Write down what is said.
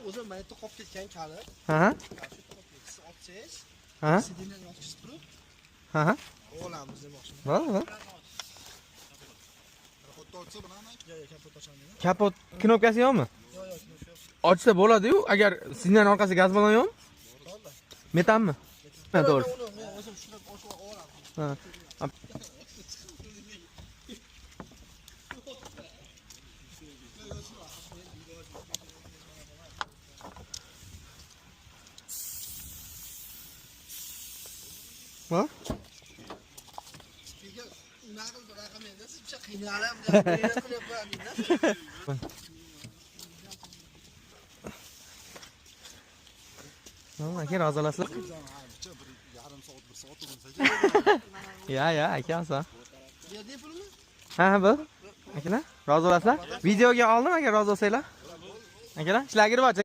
O'zi mayda qolib ketgan kalit. Ha. Siz ochsangiz, Ha. sidindan yotqizib turib, Ha. olamiz demoqchiman. Bo'ldi, bo'ldi. Kapotni ochsa bilaman. Yo'q, yo'q, kapot ochaman. Kapot knopkasi yo'qmi? Yo'q, yo'q, knopka yo'q. Ochsa bo'ladi-yu, agar sizdan orqasi gaz balon yo'qmi? Bo'ldi. Metanmi? Ha, to'g'ri. Uni men o'zim tushirib ochib olaman. Ha. Ha? Spiker naql bir raqam endi siz picha qiynalib, qilyapman. Tamam aka, rozi olasizlar. Bir yarim soat, bir soat urinsak. Ya, ya, aka, asa. Berding pulni? Ha, ha, bo'ldi. Akalar, rozi olasizlar? Videoga oldim agar rozi bo'lsanglar. Akalar, ishlar kirib.